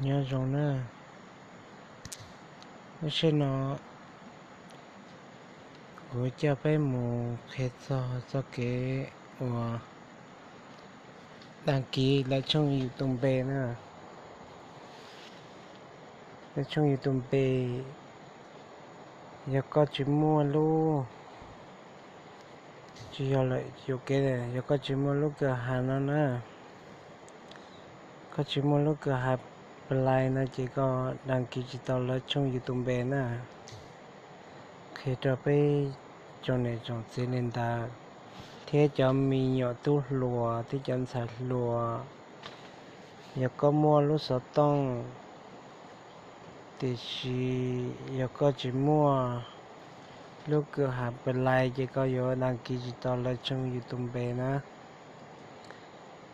Nyob zoo na, lub sij hawm no kuv coj peb mus qhia txog txoj kev uas đăng ký lawv tshooj YouTube na. Lawv tshooj YouTube, yog koj tsis muaj lub, tsis yog lawm yuam kev, yog koj tsis muaj lub kawg hav no na, koj tsis muaj lub kawg hav Play no ces koj đăng ký tsis tau lawv tshooj YouTube na. Qhia rau peb tsoom niam tsoom txiv li ntawd, thiab cov me nyuam tub hluas thiab cov ntxhais hluas, yog koj muaj lub xov tooj, tiam sis yog koj tsis muaj lub kawg hav Play ces koj yuav đăng ký tsis tau lawv tshooj YouTube na.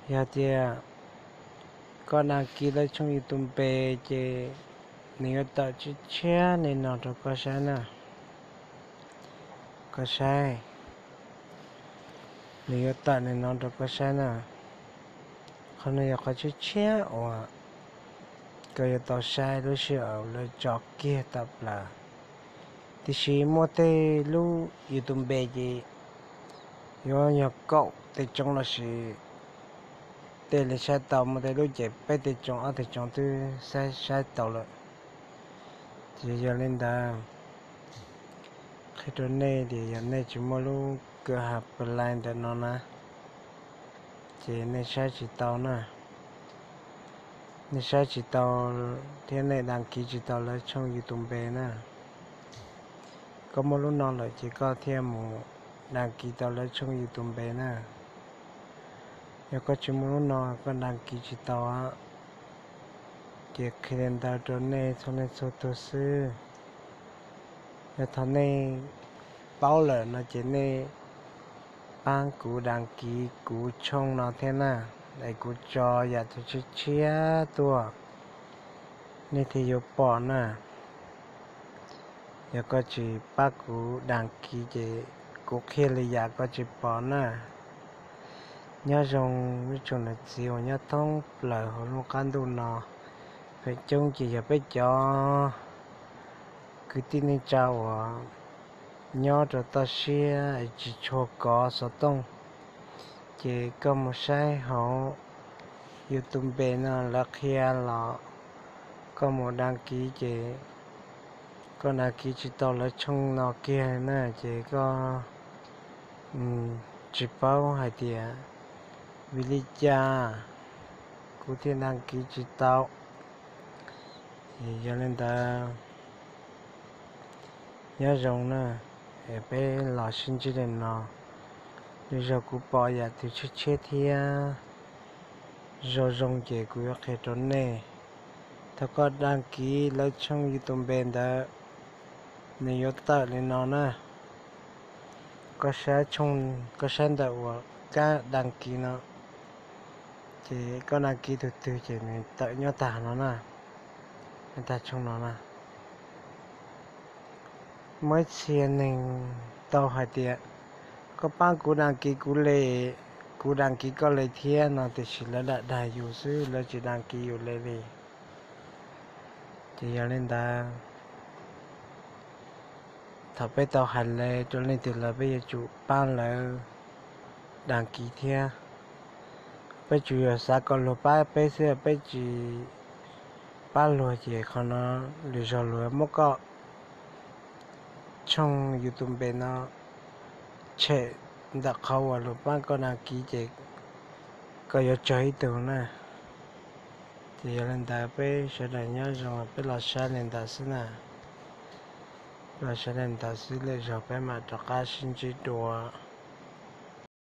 Yog tias koj đăng ký lawv tshooj YouTube ces nws yuav tawm tshiab tshiab li no rau koj saib na. Koj saib, nws yuav tawm li no rau koj saib na. Qhov no yog qhov tshiab tshiab uas koj yuav tau saib lub sij hawm lawv tso kiag tawm plaws. Tiam sis muaj tej lub YouTube ces yuav yog kaum tej tsoom los sis tej li saib tau, muaj tej lub ces peb tej tsoom ob tej tsoom twb saib saib tau lawm. Ces yog li ntawd, qhia rau nej tias yog nej tsis muaj lub kawg hav Play ntawm no na, ces nej saib tsis tau na. Nej saib tsis tau thiab nej đăng ký tsis tau lawv tshooj YouTube na. Koj muaj lub no lawm ces koj thiaj mus đăng ký tau lawv tshooj YouTube na. Yog koj tsis muaj lub no koj đăng ký tsis tau, ces qhia li ntawd rau nej txhua leej txhua tug xwb. Yog thaum nej paub lawm no ces nej pab kuv đăng ký kuv tshooj no thiab na, es kuv tso yam twg tshiab tshiab tuaj nej thiaj yuav pom na. Yog koj tsis pab kuv đăng ký ces kuv qhia li yam koj tsis pom na. Nyob zoo ib tsoom niam txiv uas nyob thoob plaws hauv lub qab ntuj no, feem coob ces yog peb cov kwv tij neej tsa uas nyob rau toj siab es tsis tshua kov xov tooj, ces koj mus saib hauv YouTube no lawv qhia los koj mus đăng ký ces koj đăng ký tsis tau lawv tshooj no kiag na, ces koj tsis paub hais tias vim li cas kuv thiaj đăng ký tsis tau. Yog li ntawd, nyob zoo na, peb los sib ntsib li no, lwm zaug kuv pom yam twg tshiab tshiab thiab zoo zoo ces kuv yuav qhia rau nej. Thaum koj đăng ký lawv tshooj YouTube ntawd, nws yuav tawm li no na. Koj saib ntawm uas kab đăng ký no, ces koj đăng ký tus twg ces nws tawm nyob tag no na, nyob tag tshooj no na. Muaj ib txhia neeg tau hais tias, koj pab kuv đăng ký kuv le, kuv đăng ký koj le thiab no, tiam sis lawv lam dag yus xwb, lawv tsis đăng ký yus le li. Ces yog li ntawd, thaum peb tau hais le rau leej twg lawm peb yuav tsum pab lawv đăng ký thiab. Peb tsuas yog xav kom luag pab peb xwb, peb tsis pab luag ces qhov no lwm zaug luag muab koj tshooj YouTube no tshem ntawm qhov uas luag pab koj đăng ký ces koj yuav tsog ib tug na. Ces yog li ntawd peb sawv daws nyob zoo, peb los saib li ntawd xwb na. Los saib li ntawd xwb, lwm zaug peb mam rov qab sib ntsib dua.